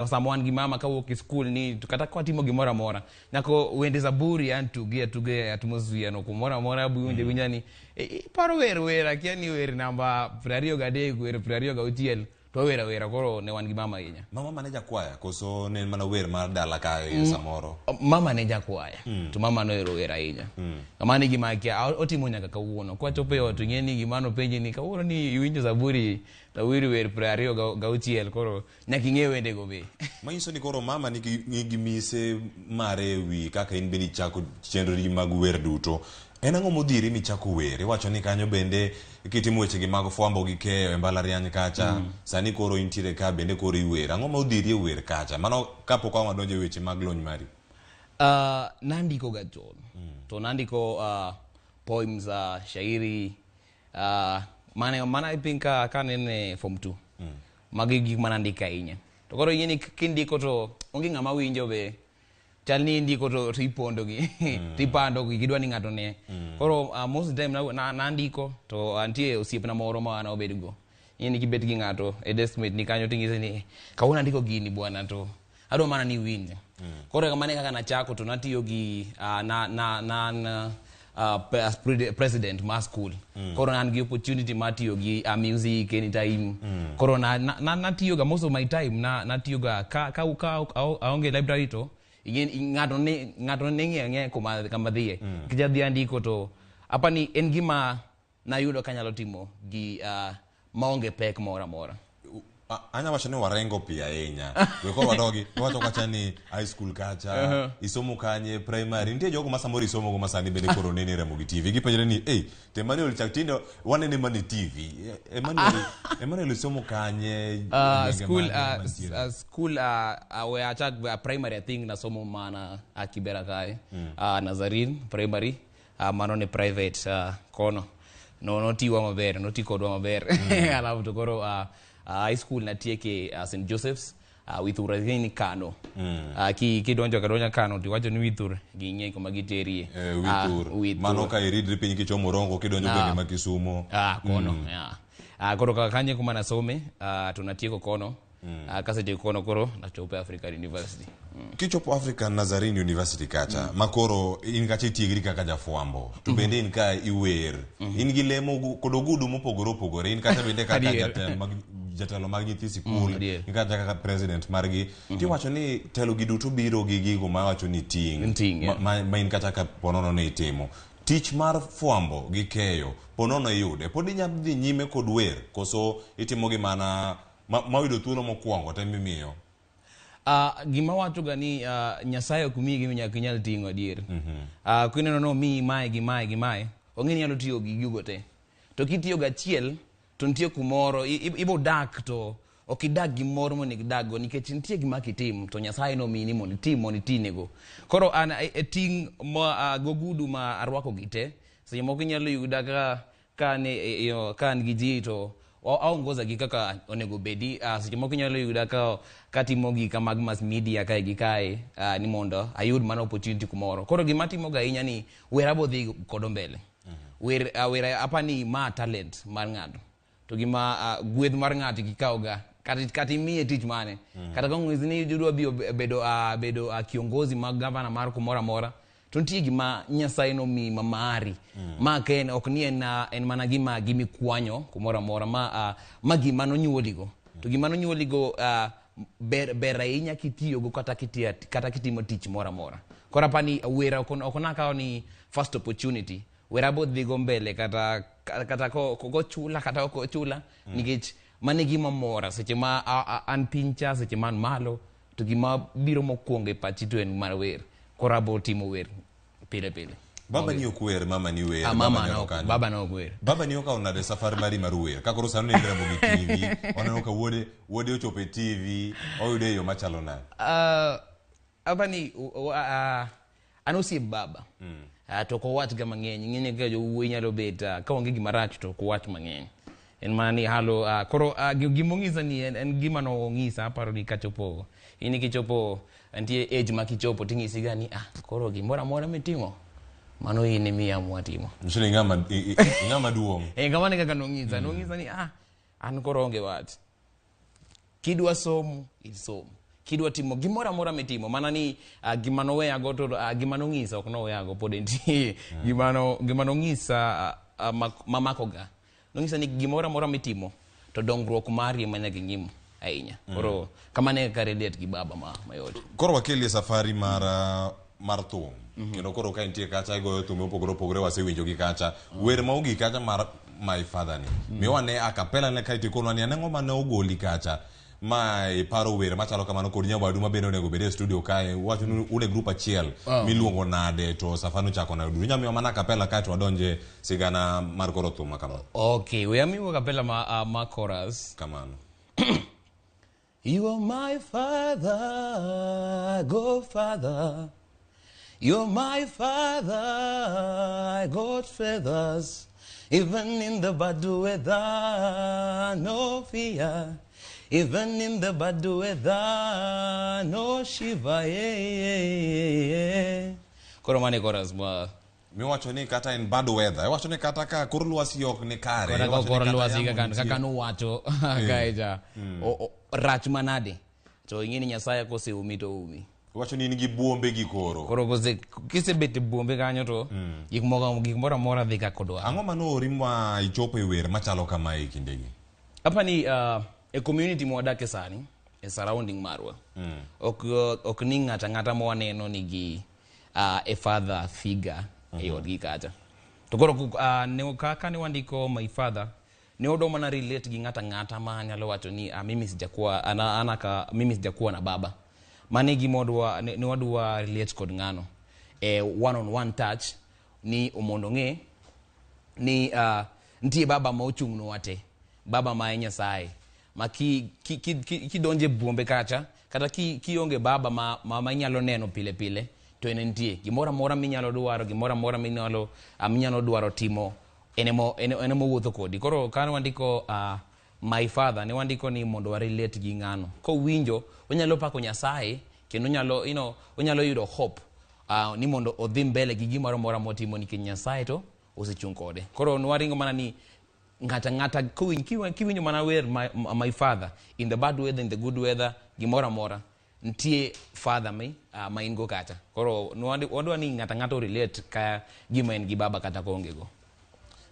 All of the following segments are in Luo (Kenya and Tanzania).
Sama wan gi mama kawuok e skul ni to kata kwatimo gimoro amora nyako wende zaburi an tuge atuge e atmosphere no kumoro amora winjo winja ni iparo wer wer akia ni wer namba 23 wer 26 to wawero awera. Koro ne wan gi mama ahinya. Mama mane jakwaya koso ne en mana wer mar dala kae samoro? Mama ne jakwaya to mama nohero wer ahinya. Mano e gima akia otimo nyaka kawuono. Kwachopo e ot ing'e ni gima nopenji ni kawuono ni iwinjo zaburi to awinjo wer 26 koro nyaka ing'e wendego be. Manyiso ni koro mama nigi, nigi mise mare e wi kaka in bende ichako chenroni mag wer duto. En ang'o modhiri michako wer? Iwacho ni kanyo bende kitimo wechegi mag fwambo gi keyo e mbalariany kacha, sani koro intiere ka bende koro iwer. Ang'o ma odhiri e wer kacha? Mano kapok wadonjo e weche mag lony mari. Nandiko ga chon. To nandiko poems, shairi, mana I think ka nene form 2. Magi gik mana ndiko ahinya. To koro ing'e ni kindiko to onge ng'ama winjo be. Chal ni indiko to ipondo gi. To ipando gi gidwa ni ng'ato ne. Koro most of the time nandiko to antie osiepna moro ma nobed go. Ing'e ni kibet gi ng'ato e deskmate ni kanyo ting'ise ni kawuono andiko gini bwana to adwa mana ni iwinj. Koro kamano e kaka nachako to natiyo gi na na na na as president mar school. Koro an gi opportunity mar tiyo gi music anytime. Koro na na na natiyo ga most of my time na natiyo ga ka aonge library to ng'ato ne ng'iyo ang'iya kama dhiye. Nikech adhi andiko to apani en gima nayudo kanyalo timo gi maonge pek moro amora. Anya wacho ni warengo pi ahinya. We koro wadogi. Wacho kacha ni high school kacha, isomo kanye, primary. Nitie jogo ma samoro isomo go ma sani bende koro nene Ramogi TV. Gipenjore ni, "Hey, to Emmanuel chak tindo wanene mana e TV." Emmanuel isomo kanye? Gwenge School, mage mantiere? School we achak primary I think nasomo mana Kibera kae. Nazarene primary. Mano ne private kono. No notiwa maber, noti kodwa maber. Alafu to koro high school natieke St. Joseph's Withur ni Kano. Kidonjo kadonja Kano tiwacho ni Withur ging'e kuma giterie. Withur. Withur. Mano ka iridri piny kichomo Rongo kidonjo gwenge ma Kisumo. Kono. Yeah. Koro kaka kanye kuma nasome, to natieko kono. Kasetieko kono koro nachopo e African University. Kichopo African Nazarene University kacha, ma koro in kacha itiegri kaka jafwambo, to bende in ka iwer, in gi lemo kod ogudu mopogore opogore, in kacha bende kaka jatelo mag nyithi sikul, in kacha kaka president margi, tiwacho ni telo gi duto biro gi gigo ma wacho ni ting', Ting', yeah. ma in kacha ka ponono ni itimo. Tich mar fwambo gi keyo, ponono iyude, pod inya dhi nyime kod wer, koso itimo gi mana ma yudo thuolo mokwongo to emimiyo? Gima wacho ga ni Nyasaye ok miyi gima nyaka inyal ting'o adier. Kineno ni omiyi mae gi mae gi mae, ong'e ni inyalo tiyo gi gigo te. To kitiyo gi achiel, to nitie kumoro, ibo dak to ok idag gi mor monego idag go nikech nitie gima kitim to Nyasaye nomiyi ni mondo itim mondo itinego. Koro an e ting' ma gogudu ma arwako gi te, seche moko inyalo yuda ka an gi ji to aongoza gi kaka onego bedi. Seche moko inyalo yuda ka katimo gika mag mass media kae gi kae, ni mondo ayud mana opportunity kumoro. Koro gima atimo ga ahinya ni wer abo dhi kodo mbele. Wer, wer apani ma talent mar ng'ato. To gima gweth mar ng'ato kikawo ga kata imiye tich mane. Kata ka ong'isi ni idwa biro bedo kiongozi mag gavana mar kumoro amora, to nitie gima Nyasaye nomiyi ma mari. Ma ka en, ok ni en mana gima gimikwanyo kumoro amora, ma gima nonyuoligo. To gima nonyuoligo, ber ahinya kitiyogo kata kitimo tich moro amora. Koro apani wer ok nakawo ni first opportunity. Wer abo dhigo mbele kata kochula kata ok ochula, nikech mano e gima mora seche ma an piny cha, seche ma an malo, to gima biro mokwongo e pachi to en mar wer. Koro abo timo wer pile pile. Baba ni ok wer, mama ni wer, mama baba ni no ok kanyo. Baba no ok wer. Baba ni okawo nade safari mari mar wer? Ka koro sani neno Ramogi TV, oneno ka wuode ochopo e TV, oyude e yo machalo nade? Baba ni, an osiep baba. To ok owach ga mang'eny. Ing'e ni ka jowuoyi nyalo bet, ka onge gima rach to ok owach mang'eny. En mana ni halo, koro, gima ong'isa ni en gima nong'isa, aparo ni kachopo, in kichopo, nitie age ma kichopo ting'isi ga ni, koro gimoro amora mitimo, mano in emiya amua timo. Nyiso ni ng'ama duong'. Kamano e kaka nong'isa. Nong'isa ni, an koro onge wach. Kidwa somo, isom. Kidwa timo gimoro amora mitimo, mana ni gima noweyago to gima nong'isa ok noweyago pod entie. Gima nong'isa mamakoga. Nong'isa ni gimoro amora mitimo to dongruok mari ema nyaka ing'i ahinya. Koro kamano e kaka relate gi baba ma mayot. Koro wakelie safari mar thum. Kendo koro ka intie kacha igoyo thum mopogore opogore wasewinjo gi kacha. Wer ma ogik kacha mar My Father ni. Miwa ne a cappella ne kaeto ikonwa ni anang'o mane ogoli kacha ma iparo wer machalo kamano kod nyawadu ma bende onego bed e studio kae wacho ni un e group achiel miluongo nade to safari nochako nade duto. Inyalo miwa mana a cappella kaeto wadonje sigana mar koro thum ma kama. Okay, we amiwa cappella ma chorus. Kamano. You are my father, Godfather. You're my father, I got feathers. Even in the bad weather, no fear. Even in the bad weather, no shiver. Yeah, yeah, yeah, yeah. Koro mane chorus ma Miwacho ni kata in bad weather, iwacho ni kata ka kor lwasi ok ni kare. Kata ka iwacho ni kor kata lwasi yamo kaka nitie. kaka nuwacho kaecha rach manade to ing'e ni Nyasaye koseumi to oumi. Iwacho ni in gi buombe gi koro. Koro kisebet e buombe kanyo to gik moko gik moro amora dhi kaka odwaro. Ang'o manoori ma ichopo e wer machalo kamae e kindegi? Apani e community mwadake sani, e surrounding marwa. Ok ni ng'ata ng'ata mwaneno nigi a father figure e odgi kacha. To koro ne kaka ne wandiko My Father, ne odwa mana relate gi ng'ata ng'ata ma nyalo wacho ni mimi sijakuwa ana ka mimi sijakuwa na baba. Mane gima odwa ne wadwa relate kod ng'ano. E one on one touch ni mondo ng'e ni nitie baba ma ochung'nwa te. Baba ma en Nyasaye. Ma kidonje buombe kacha, kata kionge baba ma inyalo neno pile pile, to en nitie. Gimoro amora minyalo dwaro, gimoro amora minyalo dwaro timo, en ema owuotho kodi. Koro ka wandiko My Father, ne wandiko ni mondo wa relate gi ng'ano. Kowinjo, onyalo pako Nyasaye, kendo onyalo yudo hope ni mondo odhi mbele gi gimoro amora motimo nikech Nyasaye to osechung' kode. Koro nwaringo mana ni ng'ata ng'ata kiwinjo mana wer my Father, in the bad weather, in the good weather, gimoro amora, nitie father ma in go kacha. Koro wadwa ni ng'ata ng'ato relate ka gima en gi baba kata koonge go.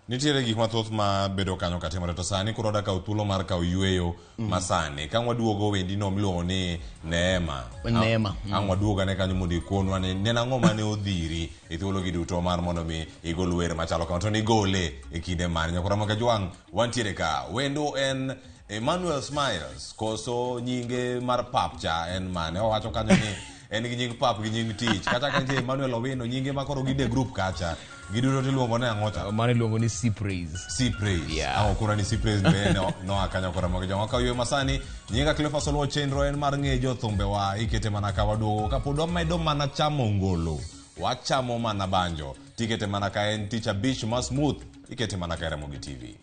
Nitiere gik mathoth ma bedo kanyo katimore to sani koro wadwa kawo thuolo mar kawo yweyo masani. Ka waduogo wendino miluongo ni Neema. Neema. Ang' waduog ane kanyo mondo ikonwa ni en ang'o mane odhiri e thuologi duto mar mondo mi igol wer machalo kama to nigole e kinde mane. Nyakora Kajwang' wantiere ka. Wendo en Emmanuel Smiles koso nyinge mar pap cha en mane? Owacho kanyo ni en gi nying pap gi nying tich. Kata ka nitie Emmanuel Owino nyinge ma koro gide group kacha. Giduto tiluongo ni ang'o cha? Mano iluongo ni Sea Praise. Sea Praise. Yeah. Ang' okora ni Sea Praise be noa kanyo kora mogo joma kaw ywe masani. Nyinga Cleophas Oluo chenro en mar ng'e jothumbewa ikete mana ka waduogo kapod wamedo mana chamo ngolo. Wachamo mana banjo. Tikete mana ka en tich abich ma smooth. Ikete mana ka Ramogi TV.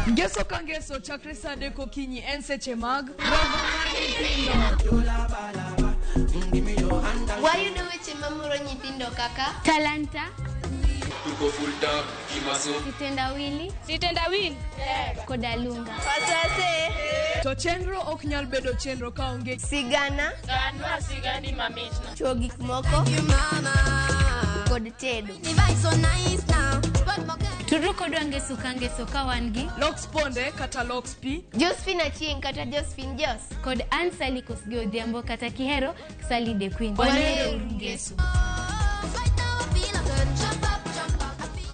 Ngeso ka ngeso chakre saa adek okinyi en seche mag romo mar nyithindo. Wayudo weche mamoro nyithindo kaka Talanta, Kitendawili, Kitendawili koda Lunga. Wasase, To chenro ok nyal bedo chenro kaonge sigana, Ganwa sigani mamitno. chuo gik moko kod tedo. Tudru kodwa ngeso ka ngeso ka wan gi Lox Ponde kata Lox P, Josephine Achieng' kata Josephine Jos. kod Ann Sally Kosgei Odhiambo kata Kihero Sally the Queen. Wanero ngeso.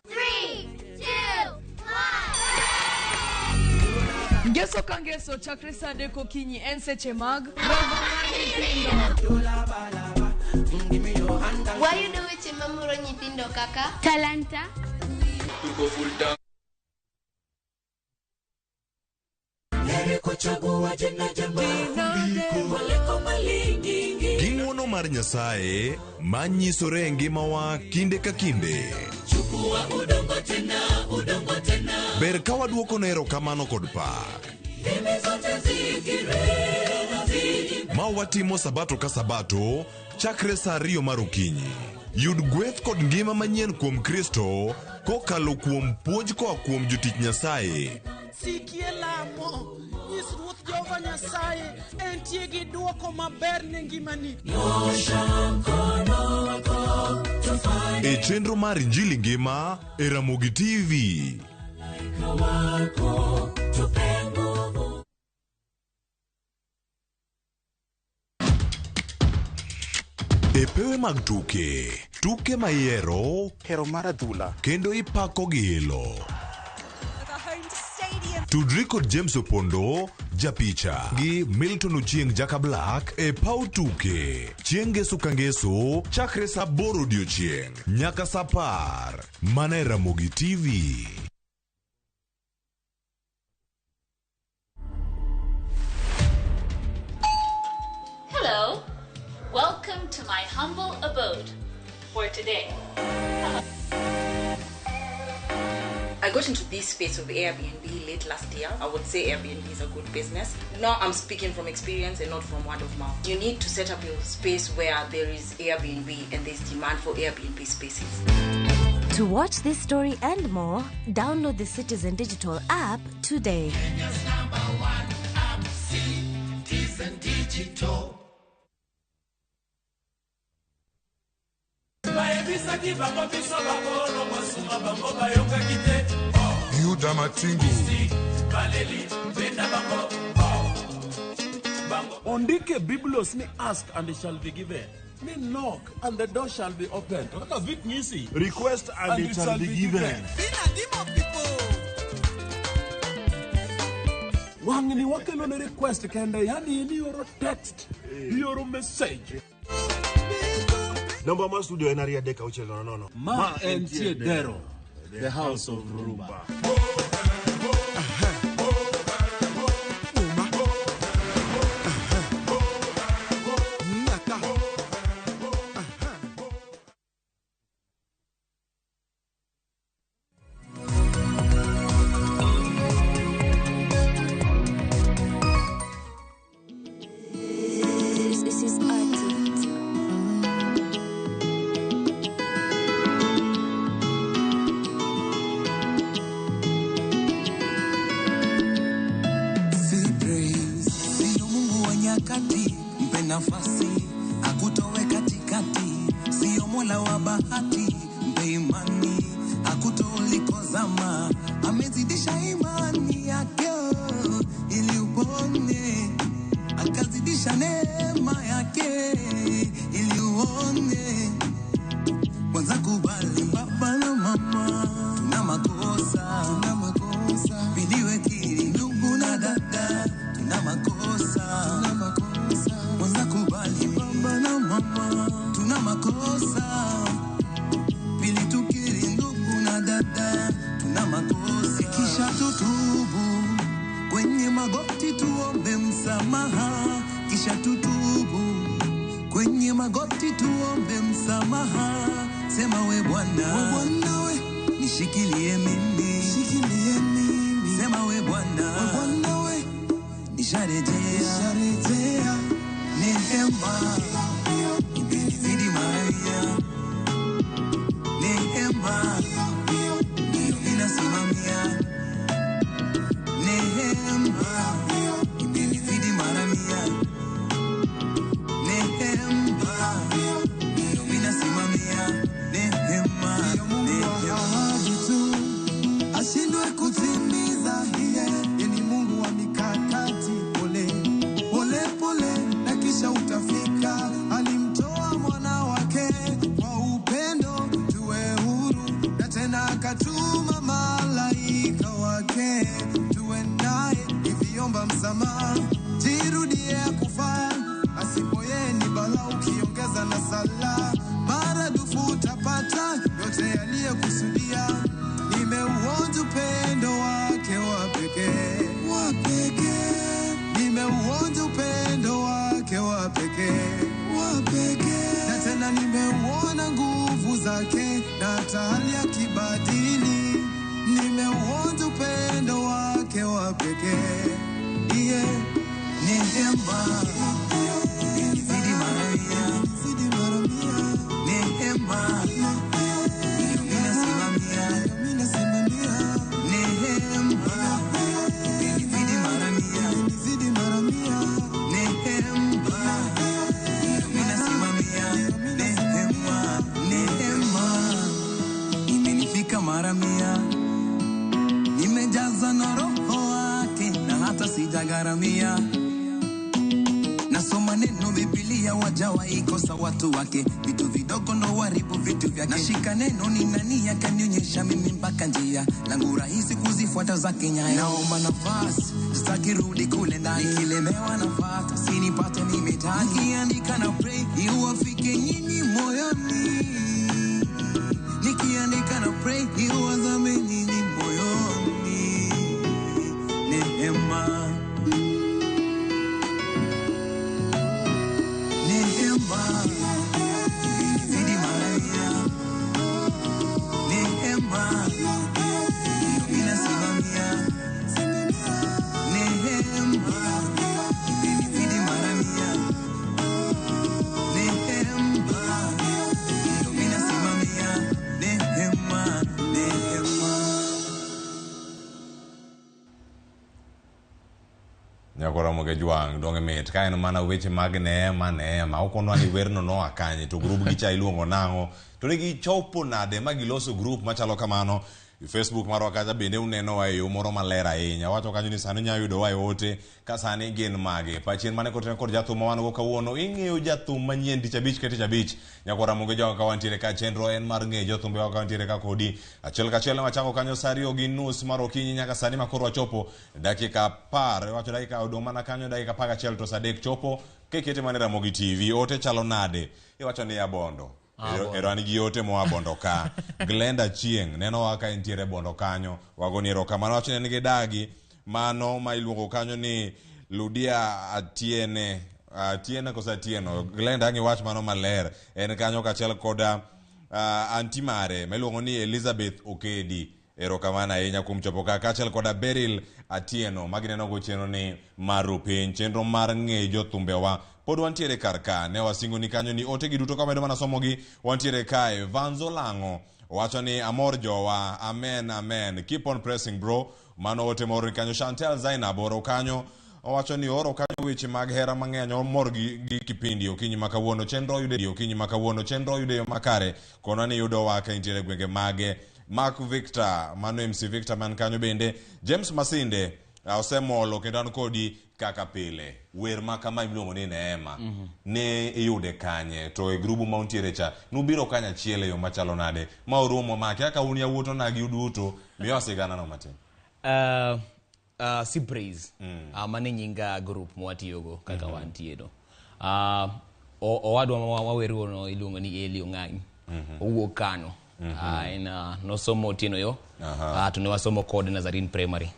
3, 2, 1. Ngeso ka ngeso chakre saa adek okinyi en seche mag romo mar nyithindo. Wayudo weche mamoro nyithindo kaka Talanta, Gi ng'wono mar Nyasaye manyisore e ngimawa kinde ka kinde. Ber ka waduokone erokamano kod pak. Ma Ma watimo sabato ka sabato chakre saa 2 mar okinyi. Yud gweth kod ngima manyien kuom Kristo kokalo kuom puonj koa kuom jotich Nyasaye. Sikie lamo, nyis Ruoth Jehova Nyasaye entie gi dwoko maber ne ngimani. E chenro mar Injili Ngima e Ramogi TV. E pewe mag tuke, tuke ma ihero, hero mar adhula, kendo ipako gi ilo. Tudri kod James Opondo, japicha, gi Milton Ochieng Jaka Black e paw tuke. Chieng' ngeso ka ngeso, chakre saa 8 odiochieng' nyaka saa 10. Mana e Ramogi TV. Hello. Welcome to my humble abode for today. I got into this space of Airbnb late last year. I would say Airbnb is a good business. Now I'm speaking from experience and not from word of mouth. You need to set up your space where there is Airbnb and there's demand for Airbnb spaces. To watch this story and more, download the Citizen Digital app today. Kenya's #1 app, Citizen Digital. Yuda Matingu. Ondike Biblos ni ask and it shall be given. Ni knock and the door shall be opened. Request and it shall be given. Wang'ni wakelo ne request kende, yani in ioro text, ioro message. Namba mar studio en 2 3 6 0 0. Ma entie Dero, the house of Rumba. This is artist. Si praise, siyo Mungu wa nyakati, mpe nafasi akutowe katikati, siyo Mola wa bahati, mpe imani akutoe ulikozama, amezidisha imani yake ili upone, akazidisha neema yake ili uone. Kwanza kubali baba na mama, tuna makosa, tuna makosa. Pili wekiri ndugu na dada, tuna makosa, tuna makosa. Kwanza kubali baba na mama, tuna makosa. Pili tukiri ndugu na dada, tuna makosa. Kisha tutubu kwenye magoti tuombe msamaha, kisha tutubu kwenye magoti tuombe msamaha. Sema we Bwana, we Bwana we, nishikilie mimi, nishikilie mimi. Sema we Bwana, we Bwana we, nisharejea, nisharejea. Neema imenizidi Maria, neema ndiyo inasimamia, neema imenizidi mara mia, neema ndiyo inasimamia, neema. Sio Mungu wa ahadi tu ashindwe kutimiza, hiye ye ni Mungu wa mikakati. Pole pole pole na kisha utafika. Alimtoa mwana wake kwa upendo tuwe huru, na tena akatuma malaika wake tuwe naye. Iviomba msamaha jirudie kufa, asipo yeye ni bala, ukiongeza na sala maradufu utapata yote yaliyokusudia. Nimeuonja upendo wake wa pekee, wa pekee. Nimeuonja upendo wake wa pekee, wa pekee. Na tena nimeuona nguvu zake na hata hali akibadili. Nimeuonja upendo wake wa pekee, yeah. Neema wajawahi kosa watu wake, vitu vidogo ndo waribu vitu vyake. Nashika neno ni nani akanionyesha mimi mpaka njia langu rahisi kuzifuata zake nyayo. Naomba nafasi sitaki rudi kule ndani, nikilemewa nafasi sinipate nimetani, nikiandika na pray iwafike nyinyi moyoni, nikiandika na pray iwazame nyinyi moyoni. Neema, neema imenizidi mara mia, neema inasimamia, neema imenizidi mara mia, neema inasimamia, neema, neema. Nyakoromo gi jwang' donge mit ka en mana weche mag neema neema okonwa ni werno noa kanye to grup gi cha iluongo nang'o to ne gichopo nade ma giloso grup machalo kamano. Facebook marwa kacha bende unenowa e yo moro maler ahinya wacho kanyo ni sani inyalo yudowa e ote ka sani gin mage pachien mane kotene kod jathum ma wan go kawuono ing'eyo jathum manyien tich abich ka tich abich nyakoromo gi jwang' ka wantiere ka chenro en mar ng'eyo jothumbe wa ka wantiere ka kodi achiel kachiel ne wachako kanyo sa 2:30 mar okinyi nyaka sani ma koro wachopo dakika 10 wacho dakika odong' mana kanyo dakika 11 to sa 3 chopo kikete mana e Ramogi TV ote chalo nade iwacho ni ya Bondo. Ero an gi ote moa Bondo ka. Glenda Chieng' nenowa ka entiere Bondo kanyo. Wagoni erokamano. Wacho ni en gi dagi mano ma iluongo kanyo ni Ludia Atiene. Atiene koso Atieno. Glenda ang' iwach mano maler. En kanyo kaachiel koda anti mare ma iluongo ni Elizabeth Okedi. Erokamano ahinya kuom chopo ka kaachiel koda Beryl Atieno ma gineno go chenro ni mar Rupiny, chenro mar ng'eyo jothumbewa. Pod wantiere kar ka, ne wasingo ni kanyo ni ote gi duto kamedo mana somogi, wantiere kae. Vanzo Lang'o wacho ni amor jowa, amen amen, keep on pressing bro. Mano ote moro kanyo. Chantel Zainab oro kanyo, owacho ni oro kanyo weche mag hera mang'eny, omor gi kipindi okinyi ma kawuono, chenro yude okinyi ma kawuono, chenro yude yo makare, kona ni yudowa ka intiere gwenge mage. Mark Victor, mano MC Victor man kanyo bende. James Masinde osemolo kendo an kodi kaka pile. Wer ma kama iluongo ni Neema. Ne iyude kanye to e grubu ma untiere cha nubiro kanya achiel e yo machalo nade ma urumo ma kaka un yawuot onagi uduto miyo sigana no matin. Cypraise. Mano e nying group mwatiyogo kaka wantie no. Owadwa ma wawerogo no iluongo ni Eli Ong'ang'i. Owuok Kano. En nosomo Otieno Yo. To ne wasomo kode Nazarene Primary.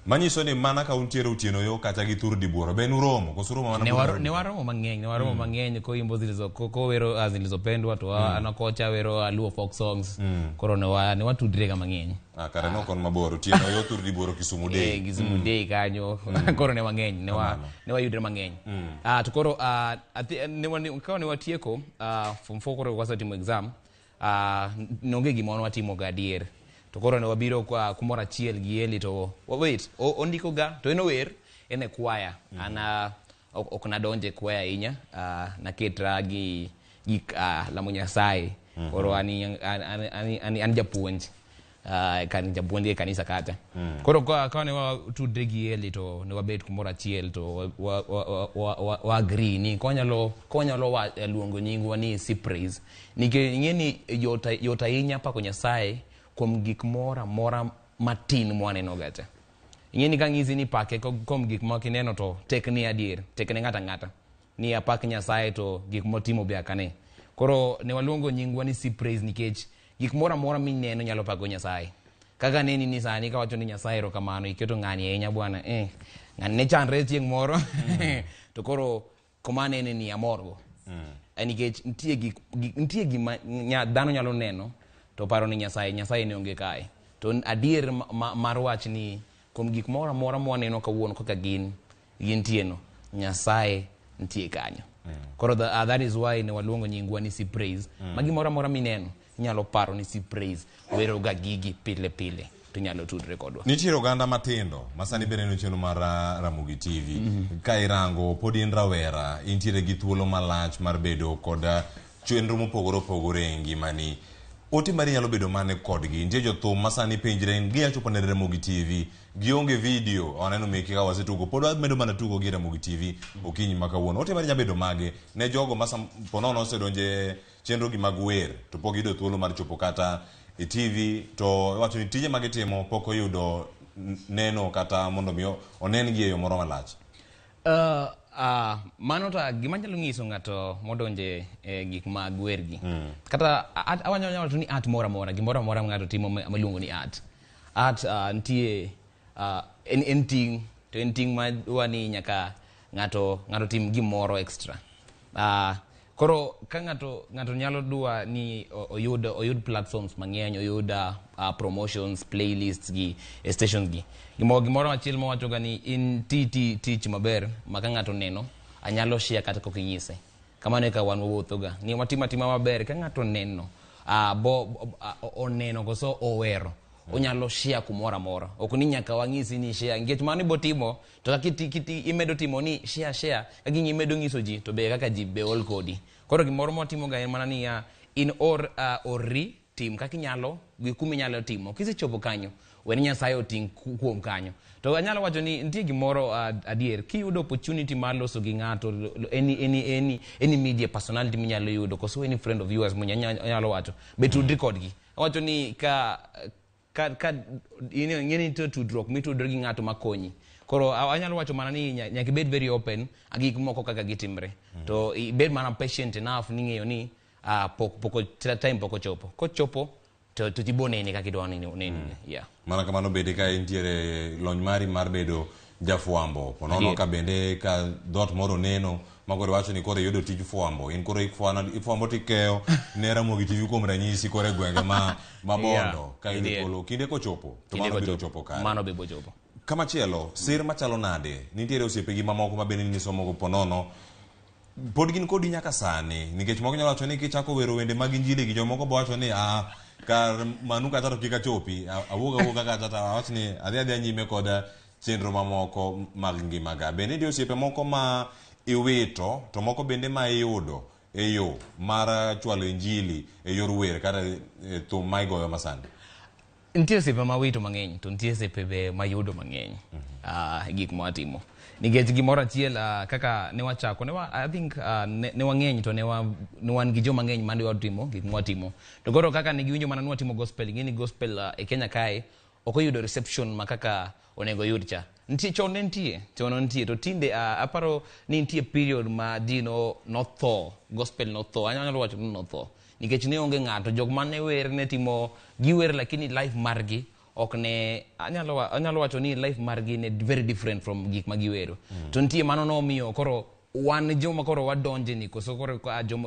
Manyiso ni mana ka untiere Otieno Yo kata gi Thur Dibuoro be nuromo koso uromo mana Buoro? Ne waromo mang'eny, ne waromo mang'eny koimbo zilizo kowero zilizopendwa to an kocha wero Luo folk songs. Koro ne watudre ga mang'eny. Kare ne ok on mabor Otieno Yo, Thur Dibuoro, Kisumu Day. Kisumu Day kanyo. Koro ne wang'eny, ne wayudre mang'eny. To koro ka ne watieko form 4 koro wasetimo exam, nonge gima wan watimo ga adier. To koro ne wabiro kwa kumoro achiel gi Eli to wait, ondiko ga to en ower en e kwaya. An ok nadonje kwaya ahinya, naketra gi gik lamo Nyasaye. Koro an japuonj. Kan japuonj e kanisa kata. Koro ka ne watudre gi Eli to ne wabet kumoro achiel to wa agree ni konyalo luongo nyingwa ni Cypraise. Nikech ing'e ni yot ahinya pako Nyasaye kuom gik moro amora matin mwaneno gacha. Ing'e ni kang'isi ni pake kuom gik ma kineno to tek ni adier, tek ne ng'ato ang'ata. Ni apak Nyasaye to gik motimo be akane. Koro ne waluongo nyingwa ni Cypraise nikech gik moro amora mineno nyalo pako Nyasaye. Kaka neni ni sani kawacho ni Nyasaye erokamano, iketo ng'ani ahinya bwana, ng'ani ne chandre chieng' moro. To koro kuma nene ni amorgo. Nikech nitie gima dhano nyalo neno to paro ni Nyasaye ne onge kae. To adier mar wach ni kuom gik moro amora mwaneno kawuono kaka gin gintieno, Nyasaye nitie kanyo. Koro that is why ne waluongo nyingwa ni Cypraise. Ma gimoro amora mineno inyalo paro ni Cypraise wero ga gigi pile pile to inyalo tudre kodwa. Nitiere oganda matindo ma sani bende neno chenro mar Ramogi TV. Ka irango pod in rawera, intiere gi thuolo malach mar bedo kod chenro mopogore opogore e ngimani. Ote mari nyalo bedo mane kodgi? Nitie jothum ma sani penjre ni ginya chopo ne Ramogi TV, gionge video, waneno meki ka wasetugo, pod wamedo mana tugo gi Ramogi TV okinyi ma kawuono. Ote mari nyalo bedo mage ne jogo ma ponono osedonje chenro gi mag wer to pok giyudo thuolo mar chopo kata e TV, to iwacho ni tije ma gitimo pok oyudo neno kata mondo mi onen gi e yo moro malach. Mano to gima anyalo nyiso ng'ato modonje e gik mag wer gi. Kata anyalo wacho ni art moro amora, gimoro amora ma ng'ato timo miluongo ni art. Art nitie en ting', to en ting' ma dwa ni nyaka ng'ato tim gimoro extra. Koro ka ng'ato nyalo dwa ni oyud platforms mang'eny, oyud promotions, playlists gi e stations gi. Gimoro achiel mawacho ga ni in tich maber ma ka ng'ato neno, anyalo share kata kok inyise. Kamano e ka wan wawuotho ga. Ni watimo atima maber ka ng'ato neno, oneno koso owero. Onyalo share kumoro amora. Ok ni nyaka wang'isi ni share. Nikech mano ibotimo, to kaka imedo timo ni share share, kaka imedo ng'iso ji, to be kaka ji be ol kodi. Koro gimoro mwatimo ga en mana niya, in or orri tim kaka inyalo, gi kuma inyalo timo. Kisechopo kanyo, weni Nyasaye oting' kuom kanyo. To anyalo wacho ni nitie gimoro adier, kiyudo opportunity mar loso gi ng'ato, any media personality minyalo yudo, koso any friend of yours minyalo wacho, be tudri kodgi. Awacho ni ka ing'e ni nitie tudruok mitudri gi ng'ato makonyi. Koro anyalo wacho mana ni nyaka ibed very open a gik moko kaka gitimre. To ibed mana patient enough ni ng'eyo ni time pok ochopo. Kochopo to ibo nene kaka idwa ni nene. Yeah. Mana kamano bende ka intiere lony mari mar bedo jafwambo. Ponono ka bende ka dhoot moro neno ma koro wacho ni koro iyudo tij fwambo. In koro ifwambo tikeyo ne Ramogi TV kuom ranyisi koro e gwenge ma Bondo ka iyudo thuolo. Kinde kochopo to mano biro chopo kare. Mano be bochopo. Kamachielo, sir machalo nade? Nitiere osiepegi mamoko ma bende nisomogo ponono pod gin kodi nyaka sani, nikech moko nyalo wacho ni kichako wero wende mag injili gi jomoko bo wacho ni kar manu kata to kik achopi, awuog kacha to awach ni adhi adhiya nyime kod chenro mamoko mag ngimaga. Bende nitie osiepe moko ma iwito to moko bende ma iyudo e yo mar chwalo injili e yor wer kata thum ma igoyo masani? Nitie osiepe ma wito mang'eny to nitie osiepe be mayudo mang'eny gik mwatimo. Nikech gimoro achiel kaka ne wachako, I think ne wang'eny to ne wan gi joma ng'eny mane watimo gik mwatimo. To koro kaka ne giwinjo mana ni watimo gospel, ing'e ni gospel e Kenya kae ok oyudo reception ma kaka onego oyud cha. Nitie chon ne nitie, chon nitie to tinde aparo ni nitie period ma ji notho, gospel notho, anyalo wacho ni notho. Nikech ne onge ng'ato, jok mane wer ne timo giwer lakini life margi ok ne anyalo wacho ni life margi ne very different from gik ma giwero. To nitie mano nomiyo koro wan joma koro wadonje ni koso koro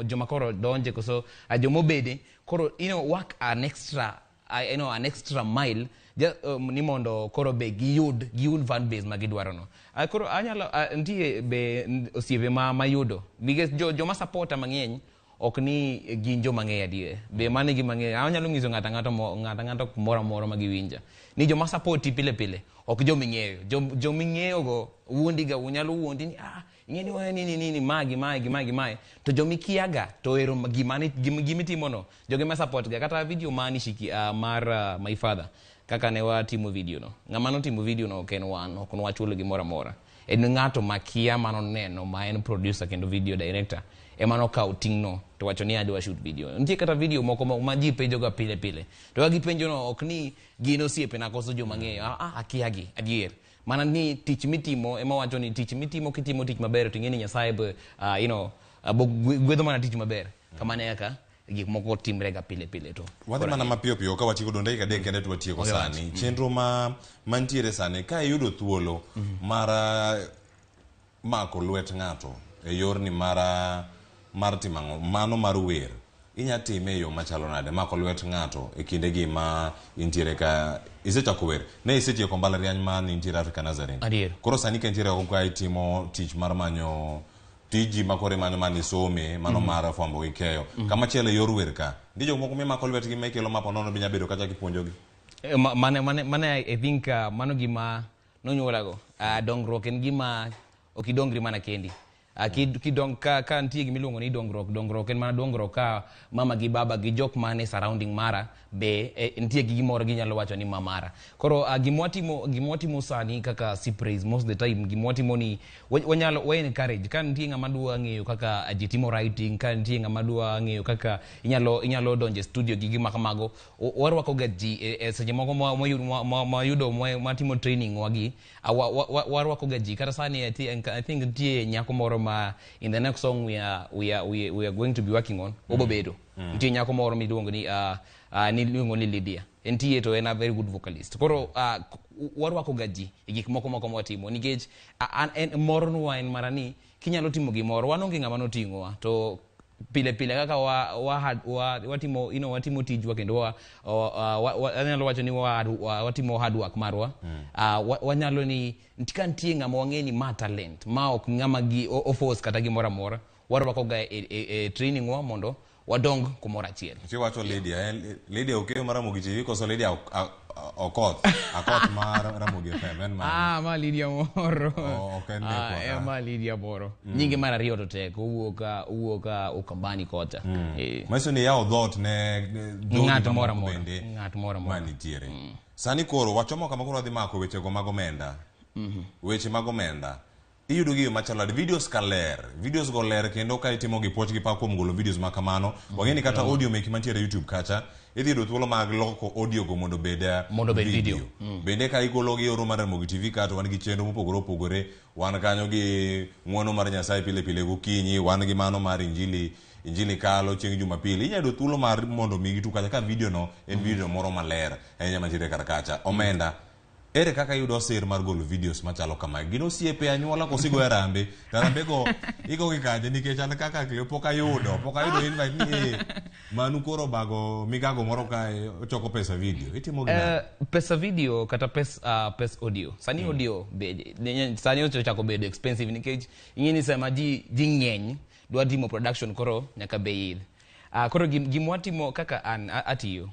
joma koro donje koso jomobede koro work an extra an extra mile ni mondo koro be giyud fan base ma gidwaro no. Koro anyalo nitie be osiepe ma mayudo because joma supporta mang'eny ok ni gin joma ng'eyo adier. Be mano e gima ng'eyo. Anyalo nyiso ng'ato ang'ata kumoro amora ma giwinja. Ni joma supporti pile pile ok joma ing'eyo. Joma ing'eyo go wuondi ga, nyalo wuondi ni ing'e ni ni magi magi magi mae. To joma ikiaga to ero gima itimo no. Joge ma support ga kata video mani shiki mar my father kaka ne watimo video no. Ng'ama notimo video no ok en wan, ok nwachulo gimoro amora. En ng'ato makia manoneno ma en producer kendo video director ema nokawo ting' no to wacho ni adwa shoot video. Nitie kata video moko ma ji penjo ga pile pile. To ka gipenjo no ok ni gin osiepena koso joma ng'eyo. Akiagi adier. Mana ni tich mitimo ema wacho ni tich mitimo kitimo tich maber to ing'e ni Nyasaye be bo gwedho mana tich maber. Kamano e kaka gik moko timre ga pile pile to. Wadhi mana mapiyo piyo ka watieko dong' dakika 3 kende to watieko sani. Chenro ma mantiere sani ka iyudo thuolo mar mako lwet ng'ato e yorni mar timo ang'o? Mano mar wer. Inya time e yo machalo nade? Mako lwet ng'ato e kindegi ma intiere ka isechako wer. Ne isetieko mbalariany ma nintiere Africa Nazarene. Adier. Koro sani ka intiere oko ka itimo tich mar manyo tiji ma koro imanyo mane isome, mano mar fwambo gi keyo. Kamachielo e yor wer ka, nitie jok moko mimako lwetgi ma ikelo ma ponono be nya bedo kata kipuonjogi. Mane I think mano gima nonyuolago. Dongruok en gima ok idongri mana kendi. Kidong ka nitie gimiluongo ni dongruok, dongruok en mana dongruok ka mama gi baba gi jok mane surrounding mara be nitie gi gimoro ginyalo wacho ni ma mara. Koro gimwatimo sani kaka Cypraise, most of the time gimwatimo ni wanyalo wa encourage ka nitie ng'ama dwa ng'eyo kaka ji timo writing, ka nitie ng'ama dwa ng'eyo kaka inyalo donjo e studio gi gima kamago, warwako ga ji e seche moko mwayudo matimo training wagi, warwako ga ji. Kata sani I think nitie nyako moro ma in the next song we are going to be working on, obo bedo. Nitie nyako moro miluongo ni niluongo ni Lydia. Entie to en a very good vocalist. Koro warwako ga ji e gik moko mwatimo nikech en mornwa en mana ni kinyalo timo gimoro, wan onge ng'ama noting'owa to pile pile kaka watimo watimo tijwa kendo anyalo wacho ni watimo hard work marwa. Wanyalo ni ka nitie ng'ama wang'e ni ma talent ma ok ng'ama gi oforce kata gimoro amora, warwako ga e training wa mondo wadong kumoro achiel. Kiwacho Lydia, Lydia Okeyo mar Ramogi TV koso Lydia Okoth? Akoth mar Ramogi FM en mane? Ma Lydia moro. Ok en mekwa. Ma Lydia moro. Nyinge mar ariyo to tek, owuok Ukambani kocha. Manyiso ni yawo dhoot ne ng'at moro amora. Ng'at moro amora manitiere. Sani koro wachomo kama koro wadhi mako wechego mag omenda. Weche mag omenda. Iyudo gi yo machalo nade? Videos ka ler, videos go ler kendo ka itimo gi puoch gi pak kuom golo videos ma kamano. Wang'e ni kata audio meki mantiere YouTube kacha, idhi yudo thuolo mag loko audio go mondo obed video. Bende ka igolo gi oro mar Ramogi TV ka to wan gi chenro mopogore opogore, wan kanyo gi ng'uono mar Nyasaye pile pile gokinyi, wan gi mano mar Injili kalo chieng' Jumapili. Inyalo yudo thuolo mar mondo mi gitu kacha ka video no en video moro maler ahinya mantiere kar kacha. Omenda, ere kaka iyudo sir mar golo videos machalo kamae? Gin osiepe anyuola koso igoyo arambe? To arambe go igo gi kanye? Nikech an kaka pok ayudo invite ni Manu koro bago migago moro kae ochoko pesa video. Itimo gi nade? Pesa video kata pes audio. Sani audio be sani ochako bedo expensive nikech ing'e ni sama ji ng'eny dwa timo production koro nyaka be idh. Koro gimwatimo kaka an atiyo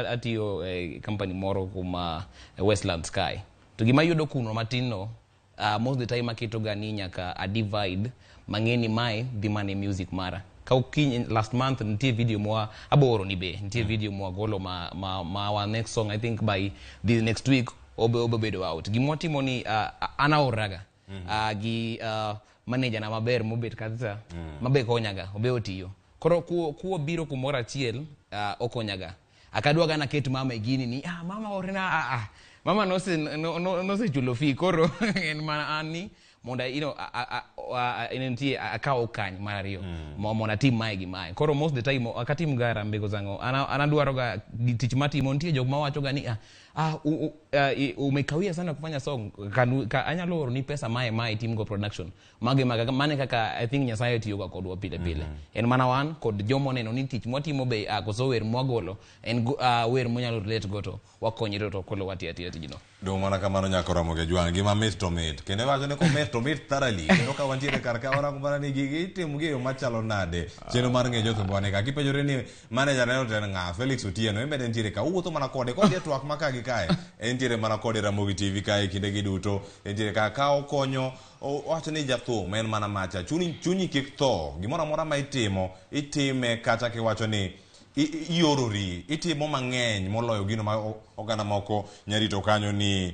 atiyo company moro kuma Westlands Sky. To gima yudo kuno matin no, most of the time aketo ga ni nyaka a divide mang'eni mae dhi mane music mara. Ka okinyi last month nitie video mwa aboro ni be nitie video mwa golo ma our next song I think by the next week obe bedo out. Gimwatimo ni an aoraga gi manager na maber mobet kabisa mabe konyaga obe otiyo. Koro kuo biro kumoro achiel okonyaga. Akadwaga naket mama e gini ni mama orna mama nosechulo fee koro en mana an ni mondo nitie akaw kany mar ariyo mondo atim mae gi mae. Koro most of the time ok atim ga harambee go zang'o. An adwaro ga tich matimo nitie jok mawacho ga ni umekawia sana kufanya song, anyalo oro ni pesa mae tim go production mage mane kaka I think Nyasaye tiyo ga kodwa pile pile. En mana wan kod jomo neno ni tich mwatimo be koso wer mwagolo en wer mwanyalo relate go to wakonyre to kolo watiyo atiya tijno. Dong mana kamano nyako Ramogi Ajwang', gima mit to mit. Kendo iwacho ni komit to mit thoroughly. Kendo ka wantiere kar ka warango mana ni gigi itimo gi e yo machalo nade. Chenro mar ng'e jothumbe wane ka. Kipenjori ni manager neno to en ng'a? Felix Otieno, en bende nitiere ka. Owuotho mana kode, kodhi e twak ma ka gi kae. Entiere mana kode Ramogi TV kae kinde gi duto. Entiere ka ka okonyo, owacho ni jathum en mana macha. Chunyi kik tho. Gimoro amora ma itimo, itime kata kiwacho ni iorori, itimo mang'eny moloyo gino ma oganda moko nyarito kanyo ni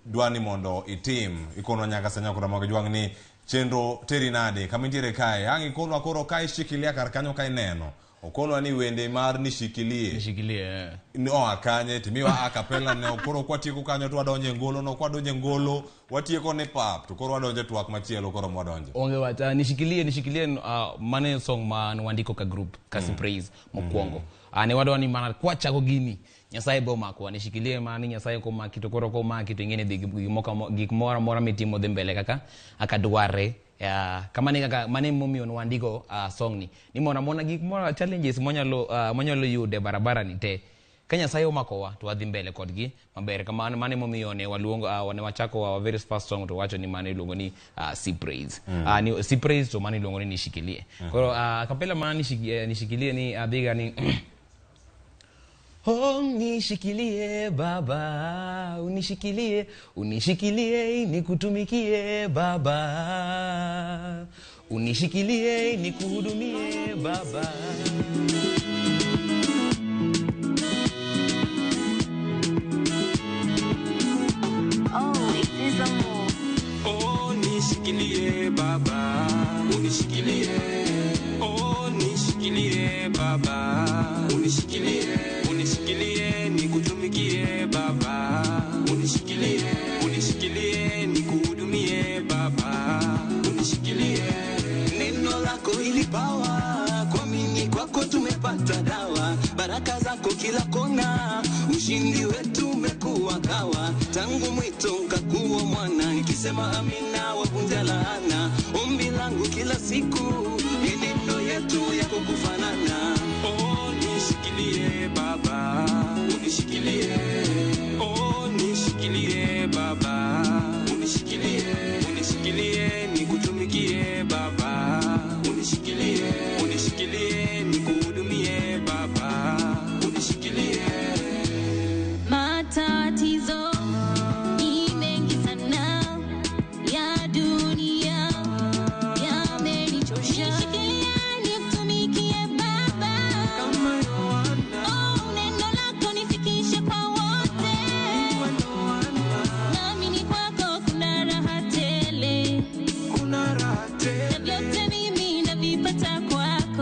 dwa ni mondo itim. Ikonwa nyaka sa nyako Ramogi Ajwang' ni chenro teri nade kama intiere kae. Ang' ikonwa koro ka ishikilia kar kanyo ka ineno. Okonwa ni wende mar nishikilie. Nishikilie. Oa kanye timiwa a cappella ne koro kwatieko kanyo to wadonje ngolo no kwadonje ngolo watieko ni pap to koro wadonje twak machielo koro mwadonje. Onge wach nishikilie mane song ma nwandiko ka group ka Cypraise mokwongo. Ne wadwa ni mana kwachako gini Nyasaye bo makwa nishikilie mani Nyasaye komaki to koro komaki to ing'e ni gik moro amora mitimo dhi mbele kaka akadware. Kamane kaka mane momiyo nwandiko song ni mondo amona gik moro challenges mwanyalo yude barabara ni te ka Nyasaye omakowa to wadhi mbele kodgi maber. Kamano mane momiyo ne waluongo ne wachako our very first song to wacho ni mane iluongo ni Cypraise. Ni Cypraise to mane iluongo ni nishikilie. Koro kapela ma nishikilie ni adhiga ni Oh, nishikilie Baba, unishikilie, unishikilie, nikutumikie Baba, unishikilie, nikuhudumie Baba. Oh, it is a more. Oh, nishikilie Baba, unishikilie. Oh, nishikilie Baba, unishikilie, unishikilie, nikutumikie Baba, unishikilie, unishikilie, nikuhudumie Baba, unishikilie. Neno lako ilipawa kuamini kwako tumepata dawa, baraka zako kila kona, ushindi wetu umekuwa kawa, tangu mwito ukakuwa mwana, nikisema amina wavunja laana, ombi langu kila siku